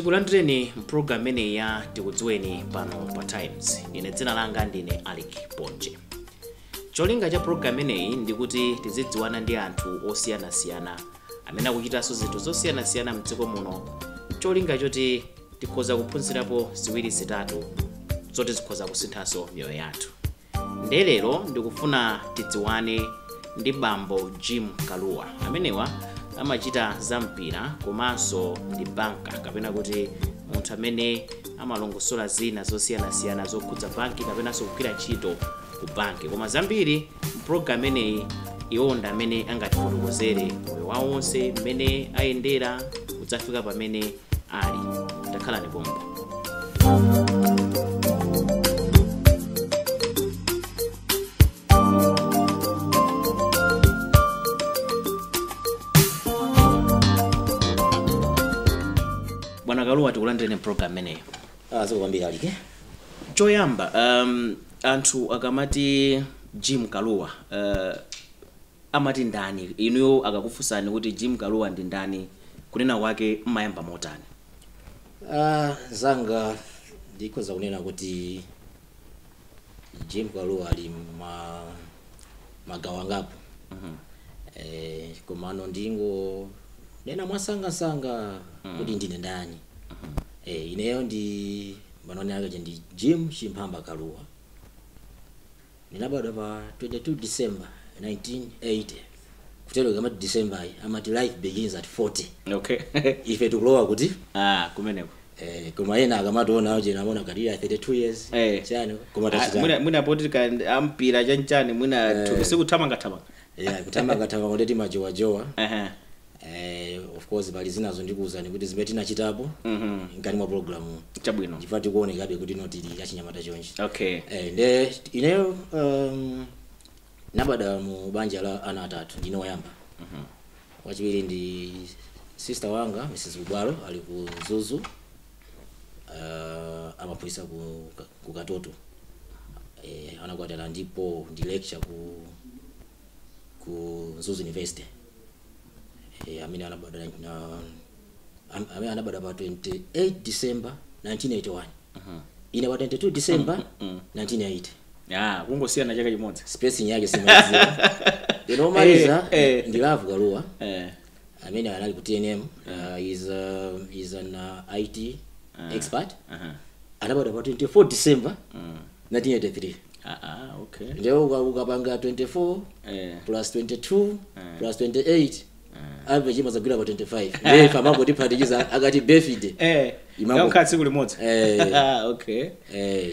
Tikulandireni mpulogalamu imeneyi ya Tikudziweni pano pa Times. Ine dzina langa ndine Alick Ponje. Cholinga cha pulogalamu imeneyi ndikuti tizidziwana ndi anthu osiyanasiyana amene akuchitanso zinthu zosiyanasiyana mdziko muno, cholinga choti tikhoza kuphunzirapo ziwiri zitatu zoti zikhoza kusinthanso miyoyo yathu. Ndelero ndikufuna tidziwane ndi bambo Jim Kalua. Amenewa amachita za mpira komanso ndi banka, kapena kuti munthu amene amalongosola zina zosiyanasiyana zokhudza banki kapenanso kugwira ntchito ku banki. Koma zambiri mpulogalamu imeneyi iwo ndi amene angatifotokozere moyo wawo wonse, mmene ayendera kudzafika pamene ali. Takhalani pompo. Bwana Kalua, tikulandireni program imeneyi. Zikomo kwambiri, Alick. Choyamba, anthu akamati Jim Kalua, amati ndani? Inuyo akakufunsani kuti Jim Kalua ndi ndani, kunena kwake mmayamba motani? Zanga ndikhoza kunena kuti Jim Kalua ali magawo angapo. Komano ndingo nena mwasangasanga kuti ndine ndani. Ineyo ndi manone ake ndi Jim Chimphamba Kalua. Ndinabadwa pa 22 December 1980. Kutero kamati December ayi, amati life begins at 40. Ife tikulowa kuti kumeneko. Koma ena akamationa aje namona kalira 32 years. Chani koma tachita. Mwina poti ka ampira chanchani, mwina thupi sikuthamangathamanga. Yeah, kuthamangathamanga ndeti majowajowa. Of course pali zinazo ndikuwuzani kuti zimene tinachitapo mkati mwa program. Chabwino. Chifukwa tikuonekabe kuti ino tili achinyamata chonchi. Nde ineyo nabadwa mu banja la ana atatu, ndine woyamba. Wachiwiri ndi sister wanga Mrs. Bubalo, ali ku Mzuzu, amaphunzitsa ku Katoto. Anakwatira ndipo ndi lecture ku Mzuzu University. Amene anabadwa amene anabadwa pa 28 December 1981. Ine pa 22 December 1980. Kungosiyana chaka chimodzi. Spacing yake simaziwa. Ine omaliza ndi Love Kalua. Amene anali ku TNM, is an IT expert. Anabadwa pa 24 December 1983. Ndiye ukapanga 24 plus 22 plus 28, average imazagwira pa 25. Ndiye ife amangotiphatikiza akati birthday. Yankha tsiku limodzi.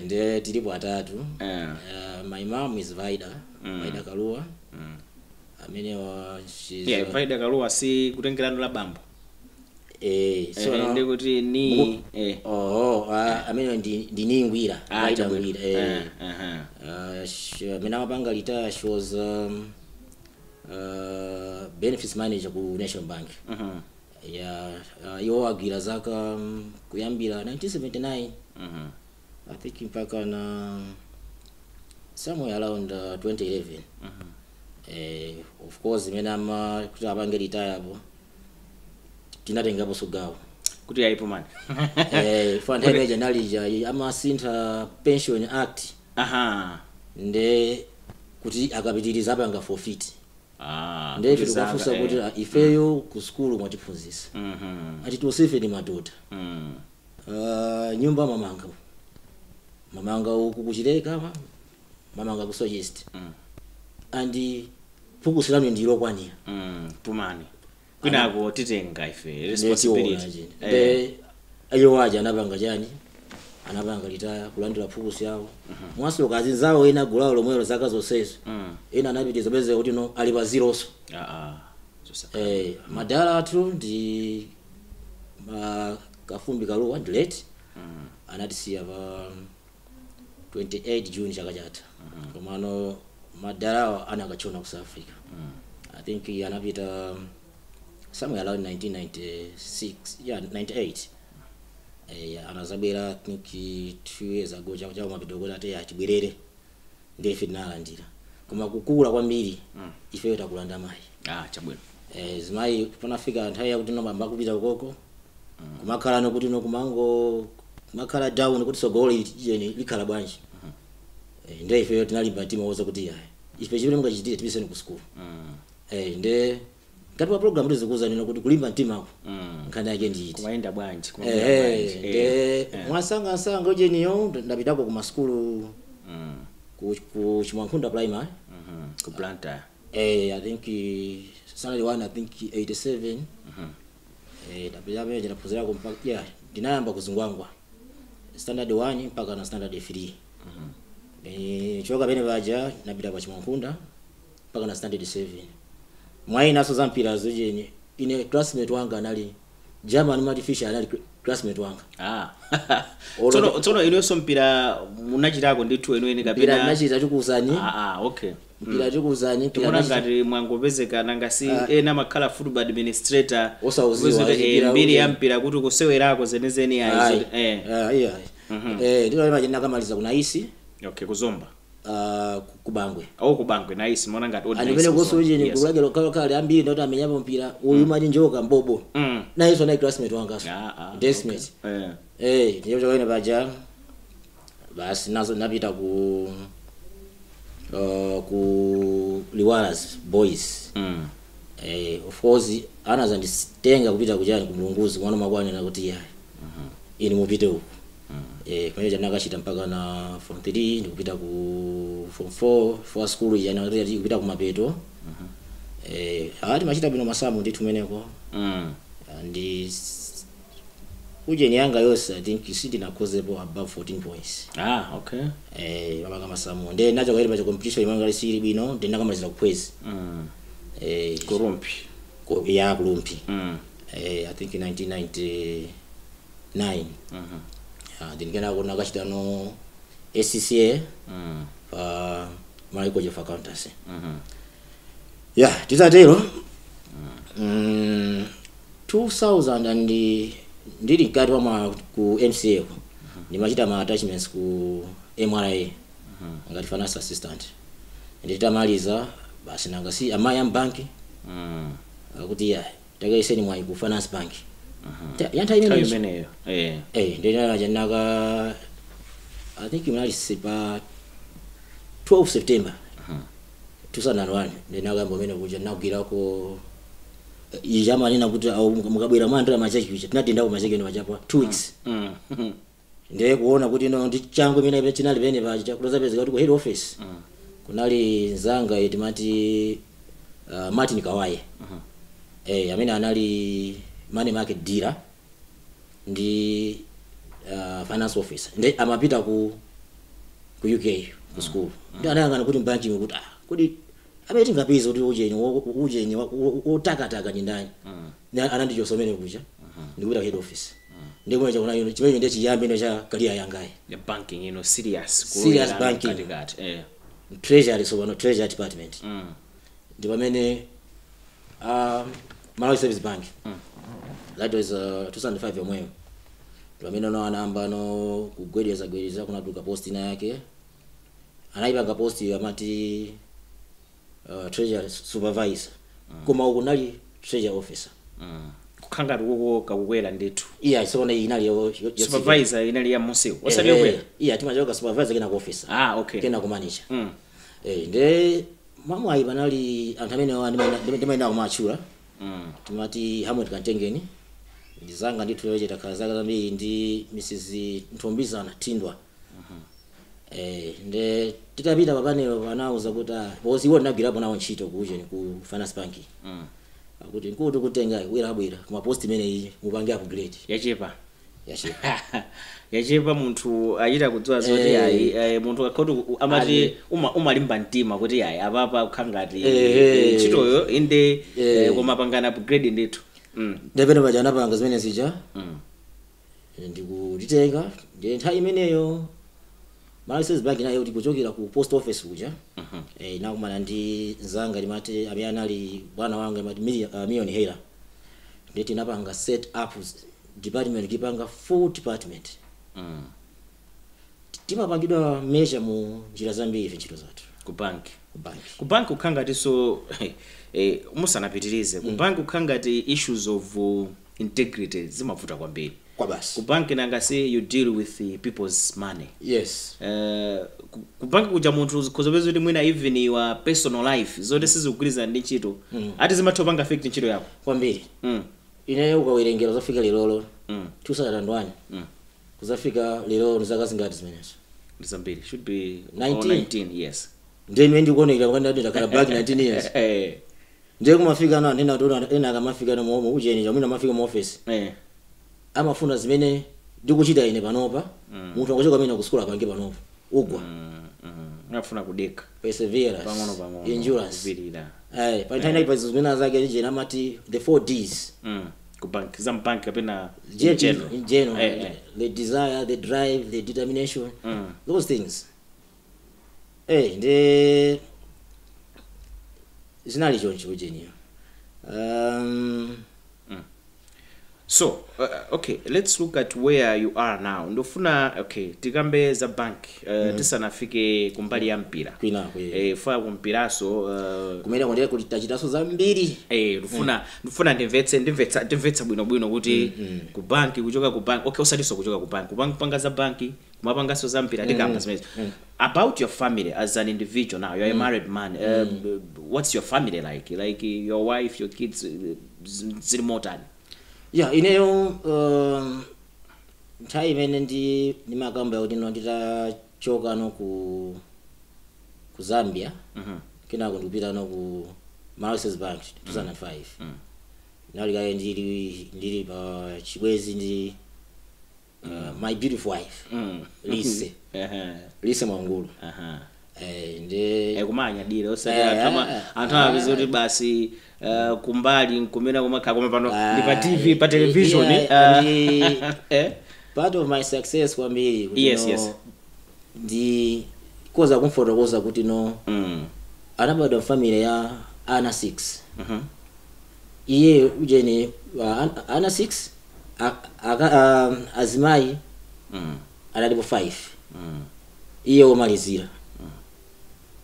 Ndiye tilipo atatu. My mom is Vaida, Vaida Kalua. Amene wa she's Vaida Kalua si kutengerano la bambo. So no, ndikuti ni Oh, amene ndi Ningwira, Vaida chabwino. Ngwira. Amene amapanga retire, she was benefits manager ku National Bank. Yeah, iwo agwira zaka kuyambira 1979, I think mpaka na somewhere around 2011. Of course imene ama kuti apange retire apo tinatengapo gawo. Kuti ayipo mani. Fa nthawi imeneja nalija amasintha Pension Act. Nde kuti akapitiriza apanga forfeit. Nde ife kuti zaka, tikufunsa kuti ifeyo ku sukulu mwatiphunzitsa, ati tonsefe ndi madota. Nyumba mamanga uku kuchileka, mamanga ku Socialist, and phukusi lanu ndilokwanira. Pumani kwinako titenga ife responsibility. Nde ayo aja anapanga chani, anapanga retire kulandira phukusi yawo. Mwasoka azinzawo ena gulawo lomwelo zaka zonsezo. Ena anapitiza peze kuti no ali pa zeroso. Madala athu ndi Kafumbi Kalua, ndi late, anatisiya pa 28 June chaka chatha. Komano madalawa anakachona ku South Africa. I think anapita somewhere around 1996, yeah, 98. Anazabwera I think 2 years ago cha mapito kuti ati atibwerere, ndiye ife tinalandira. Koma kukula kwambiri ifeyo takulanda mayi. Chabwino. Zimayi panafika nthawi yakuti nomamba kupita kukoko. Kumakhala nokuti no kumango kumakhala down kuti sogolo ijeni likhala bwanji. Nde ife tinalimba mtima woza kuti yayi, ife chimene mungachitire, tipiseni ku school. Nde ngati pa program tizikuza nino kuti kulimba mtimako nkhani yake ndiyiti? Kumayenda bwanji? Kumabwera bwanji? Nde mwasangasanga ujeniyo ndapitako ku masukulu, ku Chimwankhunda Primary. Ku Blantyre. I think standard 1, I think 87. Ndapita pamene ndinaphunzirako mpaka, yeah, ndinayamba kuzingwangwa standard 1 mpaka na standard 3. Choka pene paja ndinapita pa Chimwankhunda mpaka na standard 7. Mwayinaso za mpira zojeni, ine classmate wanga anali German Mati Fisher, anali classmate wanga. Ah. Tsono inuyonso mpira munachitako ndithu enu eni Mpira kapena? ndinachita, tikuuzani. Ah, ah, okay. Mpira tikuuzani, mpira Tikuona ndinachita. ngati mwangopezeka, nanga si ena amakhala football administrator. Osauziwa, kupeza kuti, mpira mbiri uje. ya mpira kuti kusewerako zenezeni ayi. Ayi. Zoti. Ah, iya. Ndilo limaje nakamaliza kuna isi. Okay, kuzomba. Ku Bangwe. Au kubangwe naisi maona ngati odi Andipene naisi kuso kuzomba. ujeni kulage lokhalokhala ambiri ndoti amenyapo mpira uyu mati njoka mbobo. Nayenso nayi classmate wangaso. Ah, ah, Deskmate. okay. Ndiyo chakaine paja basi nazo napita ku Liwalas Boys. Of course anazanditenga kupita kuchani, kumlunguzi mwana makwanena kuti yayi, ini mupite uku. Kumene chanakachita mpaka na form 3, ndikupita ku form 4 for school ija kupita kumapeto. Ati machita bwino masamu ndithu meneko. Ndi ujeni yanga yonse, I think sindinakhozepo above 14 points. Ah, okay. Mapanga masamu nde nacho kaili pacha competition imanga lisili bwino, ndi nakamaliza kuphwezi. Kurumpi. Ya, kulumpi. I think 1999. Then kenako nakachita no ACCA pa Malawi College of Accountancy. Yeah, titatero 2000 and ndili mkati wa ku MCA ku ndimachita ma attachments ku MRA ngati finance assistant. Nditamaliza basi, nanga si amayi ambanki akuti ya, takaiseni mwayi ku Finance Bank. Ya nthawi nthawi imeneyo. Imeneyo. Ndinalaja naka, I think inali pa 12 September 2001, ndinakamba umene kuja ndinagwirako ichamanena kuti au mukabwera mwandira macheki kuja, tinatendako macheki ene pachapa 2 weeks. Ndiye kuona kuti no ndi changu imene chinali pene paja kutazapezeka kuti ku head office kunali nzanga timati Martin Kawaye, amene anali money market dealer ndi finance officer, ndi amapita ku UK ku school, ndi anayang'ana kuti mbanki kuti kodi amene tingapeza kuti ujeni ujeni wotakataka ni ndani? Ndi anandichosa umene kuja ndikupita ku head office, ndi kumene chakuna chimene ndiye chiyambi ino cha career yangayi. Ya banking ino serious. Serious Kulowera banking. katikati. Treasury, so pano treasury department. Ndi pamene Malawi Service Bank, that was 2005 yomweyo, ndi pamene no anayamba no kugwedeza gwedeza, kunatuluka post ina yake, anayipanga post amati treasury supervisor, koma uku nali treasury officer. Kukhangati kuko kakukwera ndithu. Iya, sokona inali Supervisor inali ya munsiku osati yokwera. Iya, timachoka supervisor kena ku officer, Ah, okay. kena ku manager. Nde mamwayi panali anthu amene ndimayenda kumatchula. Timati Hamlet Kantengeni, ndizanga ndithu yoche, takhala zaka zambiri, ndi Mrs Ntombizana Tindwa. Nde titapita papanelo panauza kuti because iwo ndinagwirapo nawo ntchito ku ujeni ku Finance Bank, akuti nkuti kutenga bwera bwera kuma post imeneyi mupange upgrade. Yachepa. Yachepa. Yachepa, munthu achita kudziwa zoti ayi, munthu akhoti amati umalimba mtima kuti ayi, apapa kukhangati ntchitoyo inde, koma pangana upgrade ndithu. Ndapena paja anapanga zimene zija, ndikutitenga. Ndiye nthawi imeneyo Malawi Service Bank nayo kuti kuchokera ku post office kuja, nakumana ndi nzanga limati amene anali bwana wanga limati Million Hera, ndiye tinapanga set up department, kipanga full department. Timapangidwa measure mu njira zambiri ife ntchito zathu. Ku banki. Ku banki. Ku banki kukhangatiso, musanapitirize, ku banki kukhangati issues of Integrity zimavuta kwambiri. Kwa basi. Ku banki nanga say you deal with the people's money. Yes. Ku banki kuja munthu zikhoza kuti mwina even your personal life zote sizikugwirizana ndi ntchito, ati zimatha kupanga affect ntchito yako. Kwambiri. Ineyo ukawerengera zafika lerolo, 2001 kuzafika lero, ni zaka zingati zimenezo? Ndi zambiri, should be 19. 19, 19 years. Ndiye imene ndikuonekera kwani ndati ndakhala back 19 years. Ndiye kumafika na ndina tona ena akamafika no momo ucheni chamwina amafika mu office, amafuna zimene ndikuchita ine panopa, munthu akuchoka amene akusukula apange panopa ugwa. Afuna kudeka. Perseverance, pang'ono pang'ono, endurance. Kupirira. Eh, pa nthawi pa zimene zake jena amati the 4 Ds. Ku bank, za mbanki kapena in general? In general. Eh. The desire, the drive, the determination, those things. Eh, ndi zinali choncho ujeniyo. So okay, let's look at where you are now. Ndofuna, okay, tikambe za bank tisanafike kumbali ya mpira. Kwinako, yeah. Fa kumpiraso kumene kondera kuti tachitaso zambiri. Eh, ndifuna ndimvetse, ndimvetsa bwinobwino kuti ku banki, kuchoka ku banki, okay, osatinso kuchoka ku banki, ku panga za banki, kumapanganso za mpira, tikamba zimenezo. About your family as an individual now, you're a married man. What's your family like your wife, your kids, zili motani? Yeah, ineyo nthawi imene ndimakamba kuti no nditachoka no ku Zambia, kenako ndikupita no ku Malawi Savings Bank 2005, nali kale ndili pa chibwezi ndi my beautiful wife, Lise. Lise Mwangulu. Eh, ndi Kumanyadira osati Eh, anthu anthu amapeza kuti basi kumbali nkumene kumakhala, koma pano ndi pa TV, pa television. Yeah, part of my success kwambiri kuti Yes, no, yes. ndi koza kumfotokoza kuti no, anabadwa family ya ana 6. Iye ujeni ana 6, azimayi analipo 5, iye womalizira.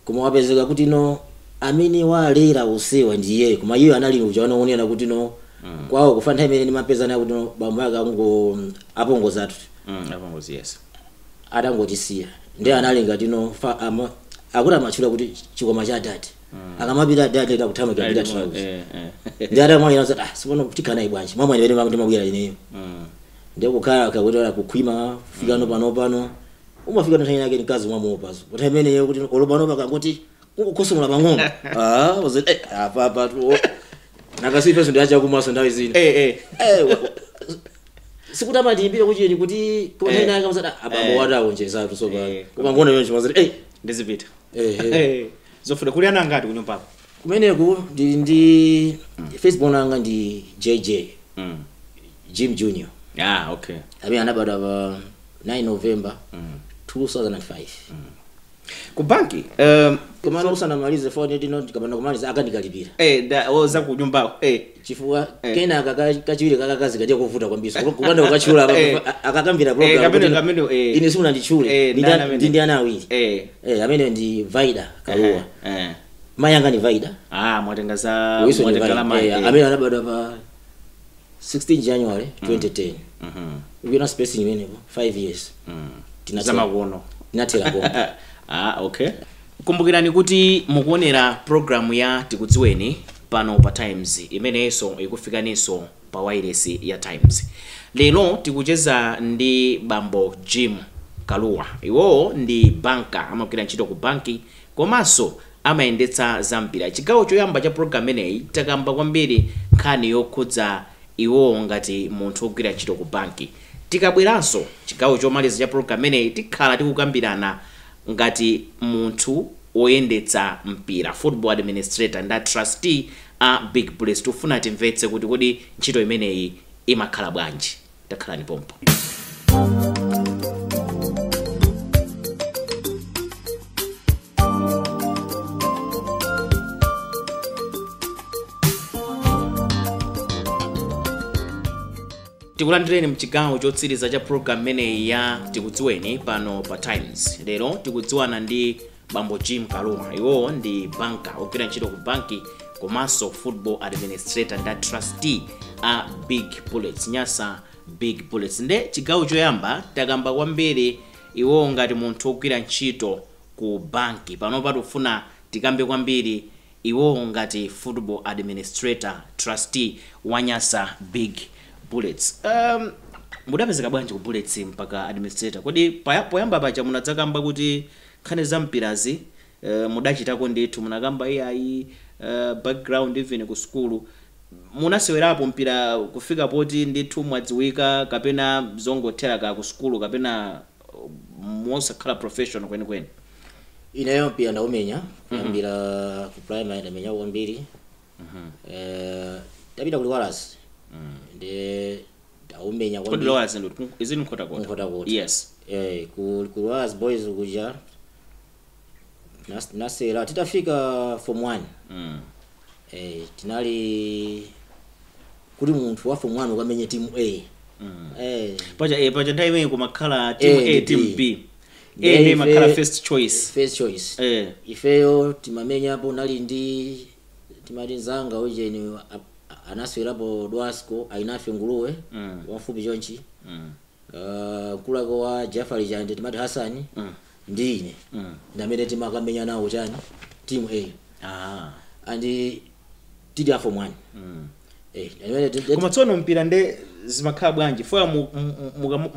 Koma wapezeka kuti no amene walera usewa ndi iyeyo, koma iye anali uja wanaonera kuti no kwawo kufa nthawi imene ndimapeza naye kuti no bambo ake ango apongozatu Apongozi, yes. Atangotisiya, ndi anali ngati no akuti amatchula kuti chikoma cha dadi, akamapita dadi akuthamanga kupita trousers. Ndi atamwalira zati, ah, sipano tikhala bwanji mwamwene pene ndimabwera ineyo. Ndi kukhala kakuti kukhwima kufika no pano pano umafika nthawi yake mkazi mwamuopazo kuti imeneyo kuti olopanopa kangoti kungokhosomola pang'ono, ah, uzi eh apa apa nakasifeso ndi achakumaso nthawi zina. Eh. Eh, sikuti amatiimbira kuchiyeni kuti nthawi yake amasati abambo watawonjezatu so pano koma ngono yonje mazati eh Ndizipita. Eh. Zofuna kuli ana angati kunyumbako? Kumeneku ndili ndi firstborn anga ndi JJ, Jim Junior, Ah, okay. amene anabadwa pa 9 November 2005. Ku banki Komano usanamalize phone tino tikapanda kumaliza akandikalipira. Eh, da oza kunyumbako eh. Chifukwa kenaka kachiwiri kakakazi katiya kuvuta kwambiri kupanda kukachula akakambira program Kamene kuti kamene eh. ine simunanditchule. Ndani amene? Ndi ana awiri. Eh. Amene ndi Vaida Kaluwa. Mayi anga ndi Vaida. Ah, mwatenga za Uyiso ndi mwatenga Vaida. la mayi. Amene anabadwa pa 16 January 2010. Ukuyona spacing imenepo 5 years. Zamakono. Tinathera komba. Ah, okay, kumbukirani kuti mukuonera programu ya Tikudziweni pano pa Times, imenenso ikufikaninso pa wireless ya Times. Lero tikucheza ndi bambo Jim Kaluwa. Iwowo ndi banka, amagwira ntchito ku banki komanso amayendetsa zampira. Chigawo choyamba cha programu imeneyi takamba kwambiri nkhani yokhudza iwowo ngati munthu wogwira ntchito ku banki. Tikabweranso chigawo chomaliza cha programu imeneyi, tikhala tikukambirana ngati munthu woyendetsa mpira, football administrator nda trustee a Big Bullets. Tifuna timvetse kuti kodi ntchito imeneyi imakhala bwanji. Takhalani pompo. Tikulandireni mchigawo chotsiriza cha program imeneyi ya Tikudziweni pano pa Times. Lero tikudziwana ndi bambo Jim Kaluwa. Iwowo ndi banka, ogwira ntchito ku banki. Komanso football administrator nda trustee a Big Bullets, Nyasa Big Bullets. Nde chigawo choyamba takamba kwambiri iwo ngati munthu wogwira ntchito ku banki. Pano patifuna tikambe kwambiri iwo ngati football administrator, trustee wa Nyasa Big Bullets. Mudapezeka bwanji ku Bullets mpaka administrator? Kodi poyamba paja munadzakamba kuti nkhani za mpirazi mudachitako ndithu, munakamba iyayi background, even ku sukulu munasewerapo mpira kufika poti ndithu mwadziwika, kapena zongothera ka ku sukulu, kapena mosakhala professional kwenikweni? Ineyo mpira ndaumenya kuyambira ku primary, ndamenya kwambiri. Tapita ku Liwalas ndi ndaumenya Kodi kwambiri. Lowers ndo izini Nkhotakota? Nkhotakota. Yes. Ku Liwalas Boys kuja nasera titafika form 1. Tinali kuti munthu wa form 1 ukamenye team A. Paja nthawi imeneyi kumakhala team A A, ndi team B. B. Ndiye A ndi imakhala first choice. First choice. Ifeyo timamenyapo, nali ndi timati nzanga ujeni anaswerapo Dwasco ainafe nguluwe wamfupi chonchi. Mkulako wa Jafari Chande timati Hasani ndi ine ndamene timakamenya nawo chani, team A. And tili a form 1. Koma tsono mpira nde zimakhala bwanji foya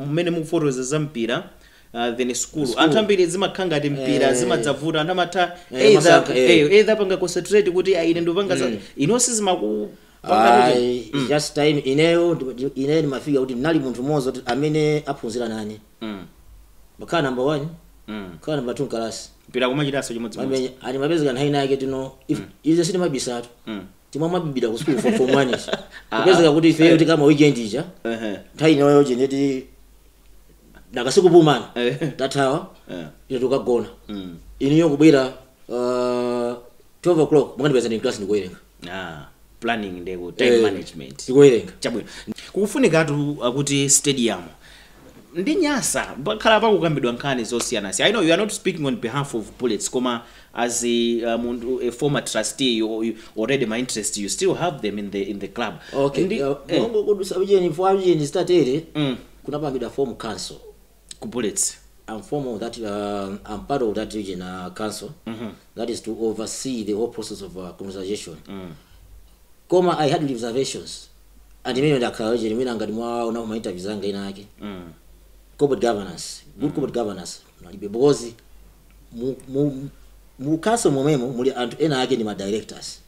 mmene mukufotokoza za mpira, then school, anthu ambiri zimakhala ngati mpira zimadzavuta, anthu amatha either masankha, either panga concentrate kuti, "Ah, ine ndipanga za inonse," zimakupanga kuti Ayi, just time ineyo ndimafika kuti ndinali munthu mmodzi kuti amene aphunzira nane makhala number 1, khala number 2 mkalasi. Mpira kumachitanso chimodzimodzi. Mamenya ani mapezeka nthawi nake tino ize sitimabisatu, timamabibira ku school for form 1 ichi kupezeka kuti ifeyo tikama weekend ija nthawi inoyo chendeti nakasikupumana tathawa ine tukagona, iniyo kubwera 12 o'clock mukandipeza ndi class ndikuwerenga. Ah, planning ndeko time management. Ndikuwerenga. Chabwino, kukufunikatu akuti stadium ndi Nyasa pakhala pakukambidwa nkhani zosiyanasiyana. I know you are not speaking on behalf of Bullets, koma as a munthu, a former trustee, you already my interest, you still have them in the club. Okay. Mongo kudusa ujeni for ujeni statere kunapangidwa form council ku Bullets. I'm form of that I'm part of that region council that is to oversee the whole process of commercialization. Koma I had reservations and imene ndakhala ujeni mwina ngati mwaona ma interviews anga ina ake. Corporate governance, good corporate governance nalibe, because mu council momwemo muli anthu ena ake ndi ma directors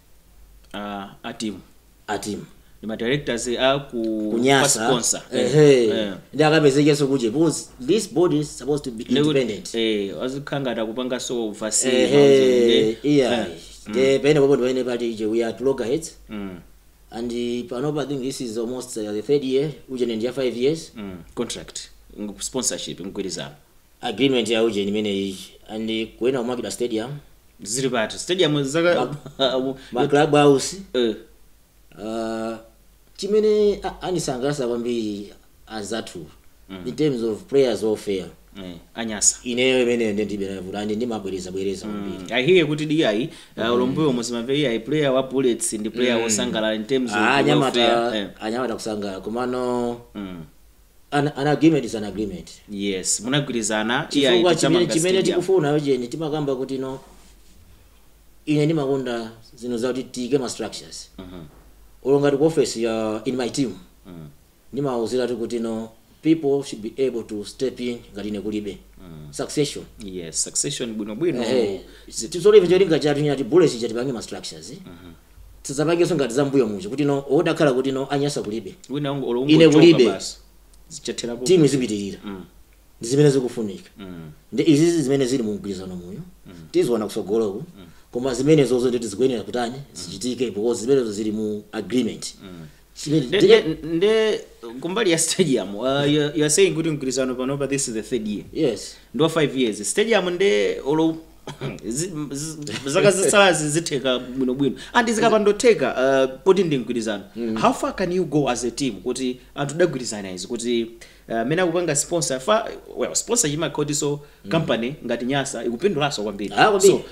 a team. A team. Ndi ma directors a ku Kunyasa. Kwa sponsor. Ehe. Ndi akapezekenso kuje because this body is supposed to be independent. Azikhala ngati akupanganso oversee. Ehe, iya, the pene popo pene pali ije we are at loggerheads. And panopa I think this is almost the third year, uje ndi ya 5 years. Contract, sponsorship, mgwirizano. Agreement ya uje imene iyi and kuena kumakida stadium. Zili pati stadium zaka? Ma club house. Chimene anisangalatsa kwambiri azathu in terms of players welfare. Anyasa. Ineyo imeneyo ndiye ndibe and ndimabwereza bwereza kwambiri. I hear kuti diayi ulombuyo muzimamve iyayi player wa Bullets ndi player wosangalala in terms of Ah, anyamata welfare. Anyamata kusangala, komano an agreement is an agreement. Yes, munagwirizana iyayi Chifukwa chimene tidzamanga chimene stadium. tikufuna ujeni timakamba kuti no, ine ndimakonda zinthu zakuti tiyike ma structures. Olo ngati ku office ya in my team ndimawuziratu kuti no, people should be able to step in ngati ine kulibe, succession. Yes, succession bwinobwino. Tisolive cholinga chathu nyati Bullets chatipange ma structures, tisapangenso ngati zambuyo mucho kuti no, odakhala kuti no, anyasa kulibe, wina olo ine ungochoka kulibe. Basi zichatherapo. Timu izipitirira. Ndi zimene zikufunika. Ndi izizi zimene zili mu mgwirizano muyo tiziona kusogoloku, koma zimene zozo nditi zikuyenera kutani zichitike because zimenezo zili mu agreement. Nde kumbali ya stadium, you are saying kuti mgwirizano panopa, this is the third year. Yes. Ndo 5 years stadium nde olo zaka zitsalazi zitheka bwinobwino and zikapandotheka, poti ndi mgwirizano, how far can you go as a team kuti anthu dagwirizana izi kuti mene akupanga sponsor fa, well, sponsor chimakhotiso company ngati Nyasa ikupindulanso kwambiri. Ah, kwambiri.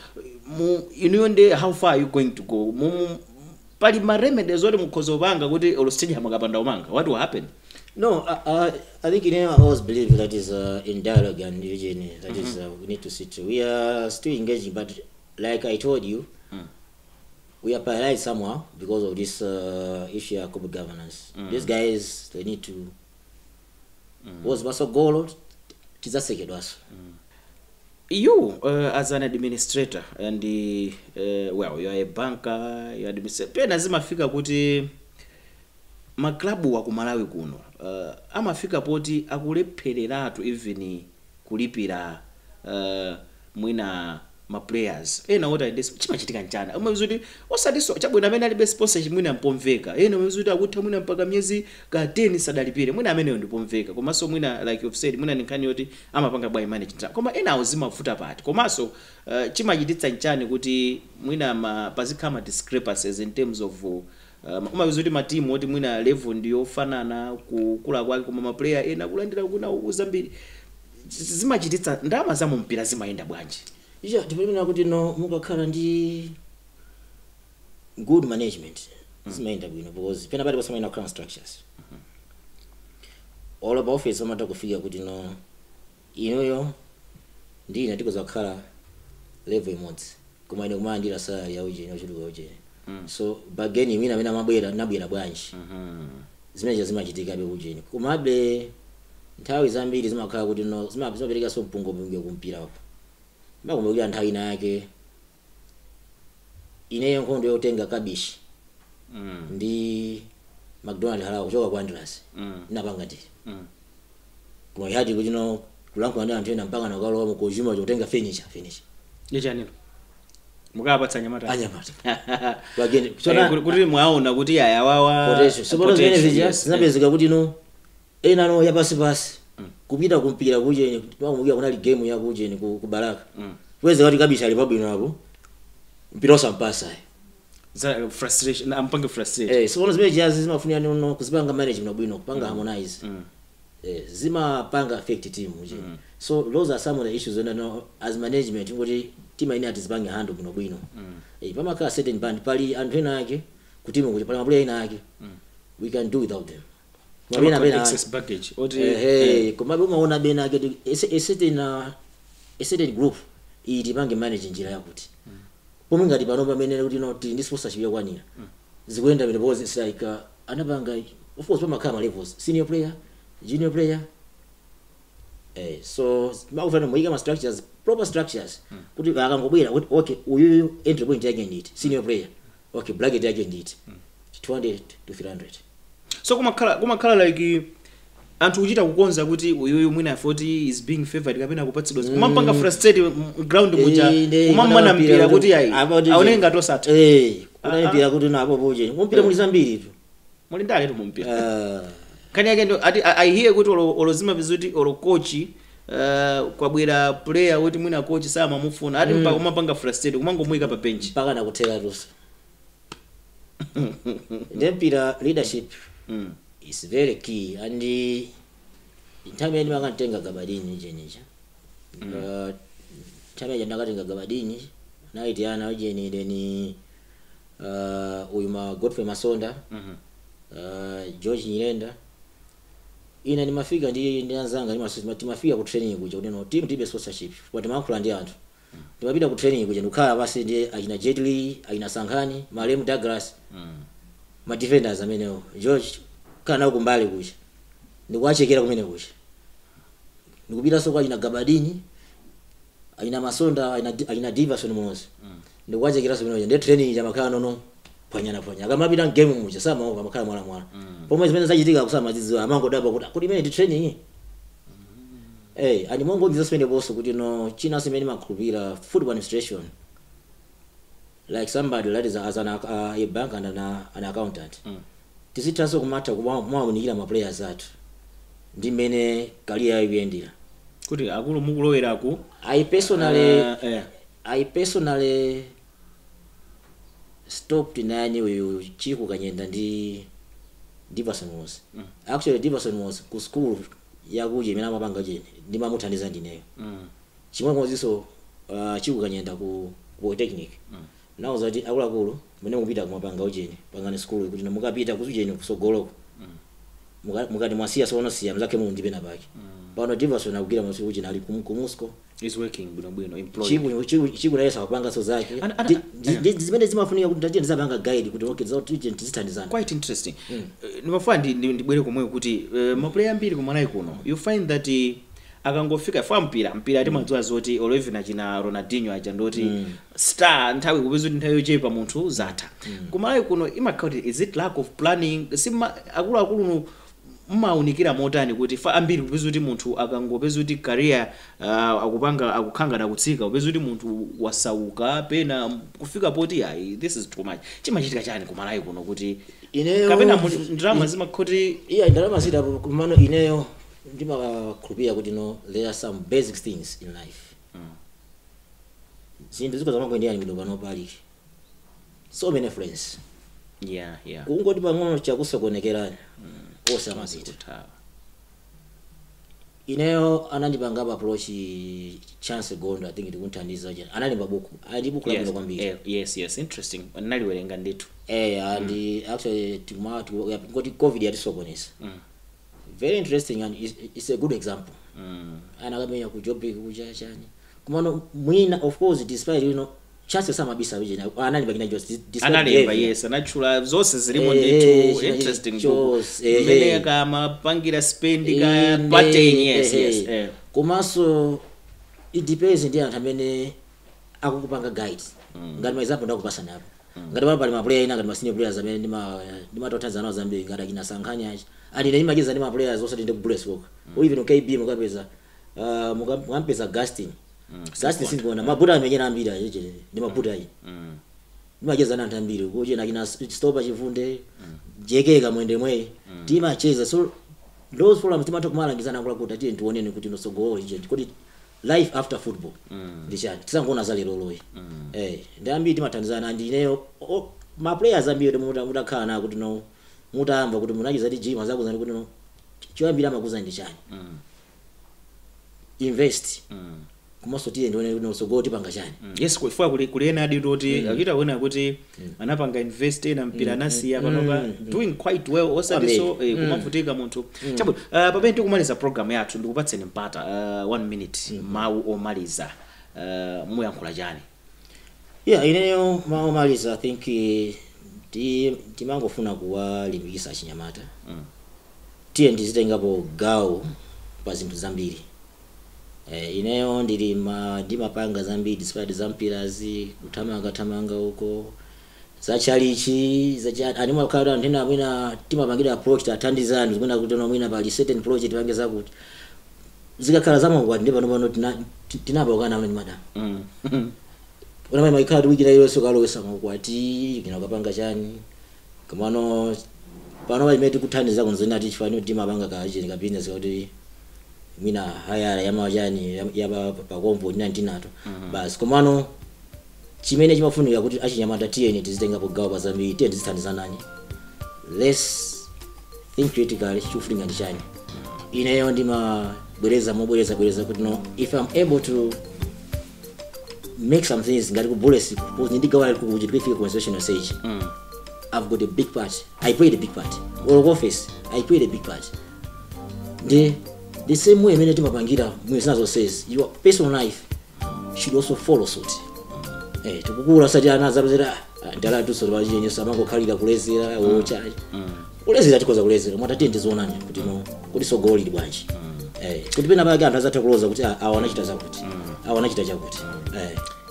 So inuyo nde how far are you going to go? Pali ma remedies oti mukhoza kupanga kuti olo stadium akapanda kumanga, what will happen? No, I think I always believe that is in dialogue and Eugene, that is we need to sit. We are still engaging, but like I told you, we are paralyzed somehow because of this issue of corporate governance. These guys, they need to. Was masogolo tizasekedwaso. You as an administrator and well, you are a banker, you are administrator, pena zimafika kuti maklabu wa ku Malawi kuno amafika poti akulephereratu even kulipira mwina ma players ena oti ali, chimachitika nchani? Umawiza kuti osatinso chabwino amene alibe sponsorship, mwina mpomveka. Ena umawiza kuti akutha mwina mpaka miyezi ka 10 sadalipire, mwina ameneyo ndipomveka. Komanso mwina, like you've said, mwina ndi nkhani yoti amapanga bwanji manage, koma enawo zimavuta pati? Komanso chimachititsa nchani kuti mwina pazikhala ma discrepancies in terms of umawiza kuti matimu oti mwina level ndiyofanana kukula kwake, koma ma player ena kulandira kuna zambiri? Zimachititsa ndalama za mumpira zimayenda bwanji? Ija tipemena kuti no, mukakhala ndi good management zimayenda bwino, because pena pali pasamayenda kukhala structures. Olo pa office amata kufika kuti no, inuyo ndi ine tikoza kukhala level imodzi, koma ine kumalandira salary ya ujeni ochuluka ujeni, so bargaining mina amene amabwera nabwera bwanji? Zimenezo zimachitikabe ujeni, komabe nthawi zambiri zimakhala kuti no, zimaperekanso mpungwepungwe kumpirako. Makumbukira nthawi ina yake ineyo nkhondo yotenga Kabishi ndi McDonald Halawa kuchoka ku Andras napanga ndi koma ihati kuti no, kulankhula ndi anthu ena mpaka nakalowa mu consumer chotenga furniture. Yechanino mukapatsa anyamata? Anyamata. Bageni Kuti mwaona kuti ayawawa potential. So pano zimene zija zinapezeka kuti no, ena no yapasipasi kupita kumpira kujeni. Makumbukira kunali game ya kujeni ku Baraka, kupezeka kuti Kabishi ali pabwino apo, mpira osampasa. Za frustration, ampange frustrate. Eh, so pano zimene zijazi zimafunira no kuzipanga management bwino, kupanga harmonize. Zimapanga affect team uje. So those are some of the issues when no, as management kuti team ine atizipange handle bwino bwino. Pamakhala certain band, pali anthu ena ake ku team kuti pali ma player ena ake we can do without them. Koma pena pena excess baggage oti komabe umaona bena ake kuti a certain group iyi tipange manage njira yakuti pomwe ngati pano pamene kuti no, tili ndi sponsorship yakwanira, zikuyenda bwino, because it's like anapanga, of course pamakhala ma levels, senior player, junior player. So makufana muyika ma structures, proper structures, kuti akangobwera kuti okay, uyuyu entry point yake nditi, senior player, okay, bracket yake nditi 200 to 300. So kumakhala like anthu kuchita kukonza kuti uyuyu mwina 40 is being favored kapena kupatsidwa, kumampanga frustrate ground muja, kumamana mpira kuti ayi, aoneke ngati osatha. Kuna mpira kuti no, apo poje mumpira muli zambiri tu. Muli ndale tu mumpira. Ah. Nkhani yake ndo ati I hear kuti olo zimapeza kuti olo coach kwabwera player kuti mwina coach samamufuna, ati mpaka umapanga frustrate kumangomuyika pa bench. Mpaka nakuthera tuso. Ndi mpira leadership is very key, and nthawi imene ndimakantenga Gabadini jenija, nthawi imene ndakatenga Gabadini naiti ana ujeni, then uyu ma Godfrey Masonda, George Nyirenda, ine ndimafika ndi anzanga, timafika ku training kuja kuti no, team tibe sponsorship, but timayankhula ndi anthu. Timapita ku training kuja ndikukhala pasi ndi achina Jetli, achina Sankhani, Malemu Douglas, ma defenders amenewo, George, kukhala nawo kumbali kuja ndikuwachekera kumene kuja, ndikupitanso kwa achina Gabadini, achina Masonda, achina Diverson Mozi, ndikuwachekeranso kumene kuja. Ndiye training chamakhala nono phwanyana phwanya, akamapita mgame muja samaopa, amakhala mwalamwala. Pomwe zimene zachitika kusamazidziwa, amangodabwa kuti imene ndi training. And mongodziza simene ponso kuti no, china simene makhulupirira football administration, like somebody that is as a bank and an accountant, tizithanso kumatha kumawunikira ma players athu ndi mmene career ikuyendera. Kuti akulu mukuloweraku. I personally I personally stopped nani uyu Chiku Kanyenda ndi Diverson was. Actually Diverson was ku school yakuje imene amapanga chene ndimamuthandiza ndineyo. Chimodzimodzinso Chiku Kanyenda ku Polytechnic. Nawuza kuti akuluakulu mene mupita kumapanga ucheni, pangani sukulu kuti mukapita kucheni kusogoloko. Mukati mwasiya soonosiya mzake mu ndipena pake. Pano Diverson akugwira masiku ucheni ali ku Moscow. Is working bwinobwino, employed. Chiku naye sakupanga so zake. Zimene zimafunika kuti tatiye ndizapanga guide kuti okay, zoti tizithandizana. Quite interesting. Ndimafuna ndibwere komwe kuti maplayer ambiri kumalawi kuno, you find that akangofika fa mpira timadziwa zoti olevina china Ronaldinho aja ndoti star, nthawi kupeza kuti nthawi yochepa munthu zatha. Kumalawi kuno imakhala kuti is it lack of planning? Sima akuluakulu mmaunikira motani kuti fa ambiri kupeza kuti munthu akangopeza kuti career akupanga akukhanga kutsika, kupeza kuti munthu wasauka pena kufika poti ayi, this is too much. Chimachitika chani kumalawi kuno kuti Ineyo kapena ndalama zimakhoti? Iya, ndalama zida, kumano ineyo ndimakhulupirira kuti no, there are some basic things in life. Zinthu ziko zamangoendera bwino pano, pali so many friends. Kungoti pang'ono chakusokonekerani, osamapita. Kuthawa. Ineyo anandipanga approach Chance Gondo, I think ndikunthandiza, analemba buku, ali buku labwino kwambiri. Yes, interesting, naliwerenga ndithu. And actually ngoti COVID yatisokoneza. Very interesting and it's a good example. Anakamenya ku Joburg kucha chani, kumano mwina of course despite Chance samabisa wijena analemba kina just despite Analemba. behavior. Yes, anatchula zonse zilimo. Eh, ndithu, interesting book. chose, Mmene kamapangira spend ka pattern, yes. Yes. Komanso it depends ndi anthu amene akukupanga guide. Ngati ma example ndakupasani apo, ngati pano pali ma player ina, ngati ma senior players amene ndimatothandiza nawo zambiri, ngati akina Sankhani achi, and ine ndimacheza ndi ma players osati ndi ku Bullets kokha or even KB. Mukapeza mukampeza Gastin, Gastin sindikuona mabuta amenyera ambiri acheche ndi mabuta ayi. Ndimacheza na anthu ambiri kuchena, akina Stopa Chivunde, JK Kamwende mwe timacheza. So those forums timatha kumalangizana akula kuti atiye tionene kuti nosogolo ije kuti life after football ndi chani, tisangoona za lero loyi. Ndi ambiri timathandizana, and ineyo ma players ambiri kuti mutakhala nawo kuti no, mutayamba kuti munacheza ndi Jim, azakuzani kuti no, choyambira amakuza ndi chani, invest. Komanso tiye ndione kuti nosogolo tipanga chani. Yes, kuifua kuli ena adi kuti akuita kuona kuti anapanga invest ena mpira anasiya, panopa doing quite well, osati so kumavutika munthu. Chabwino, pamene tikumaliza program yathu, ndikupatseni mpata one minute, mawu omaliza, muyankhula chani? Yeah, ineyo mawu omaliza, I think timangofuna kuwalimbikitsa achinyamata. Tiye ndizitengapo gawo pa zinthu zambiri. Ineyo ndili ndimapanga zambiri despite zampirazi, kuthamanga thamanga uko, zachalichi zacha animakhala anthu ena mwina timapangira approach, tathandizani mwina kuti no, mwina pali certain project pange zakuti zikakhala zamangwati ndi pano pano tinapa ukana ndi madam. Una mai kuti wiki iliyonse ukalowesa maukwati kina ukapanga chani. Komano pano pamene tikuthandiza kunzena tichifani timapanga kachini ka business kuti mwina hayara yamachani yapa pakombo ina ndinato basi. Komano chimene chimafunika kuti achinyamata tiyeni tizitengapo gawo pa zambiri, tiye tizithandizanani, let's think critically, chikufunika ndi chani. Ineyo ndimabwereza mobwereza bwereza kuti no, if I'm able to make some things ngati ku Bullets ndigawa kuti tifike constitutional stage, I've got a big part, I played a big part, or office, I played a big part. The same way imene timapangira mwezina zonsezi, your personal life should also follow suit. Tikukula sati ana azapezera ndala tuso pachenyeso amangokhalira kulezera ocha kulezera, tikoza kulezera mwatatiye ndizionani kuti no, kuti sogolo lili bwanji, kuti pena pake anthu azatha kuloza kuti ah, awa anachita zakuti, awa anachita chakuti.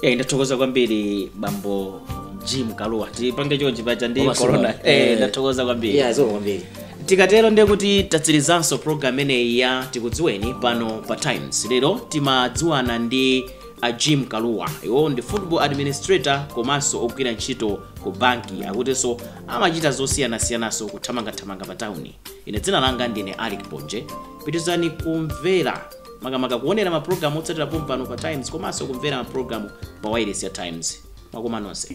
Yeah, ndathokoza kwambiri bambo Jim Kaluwa, tipange chonchi paja ndi Koma corona. Ndathokoza kwambiri. Yeah, zikomo kwambiri. Tikatero ndiye kuti tatsirizanso program imeneyi ya Tikudziweni pano pa Times. Lero timadziwana ndi a Jim Kaluwa. Iwo ndi football administrator komanso ogwira ntchito ku banki, akutinso amachita zosiyanasiyanaso, kuthamangathamanga pa tawuni. Ine dzina langa ndine Alick Ponje. Pitizani kumvera, makamaka kuonera mapulogalamu otsatira pompano pa Times, komanso kumvera mapulogalamu pa wireless ya Times. Mwakoma nonse.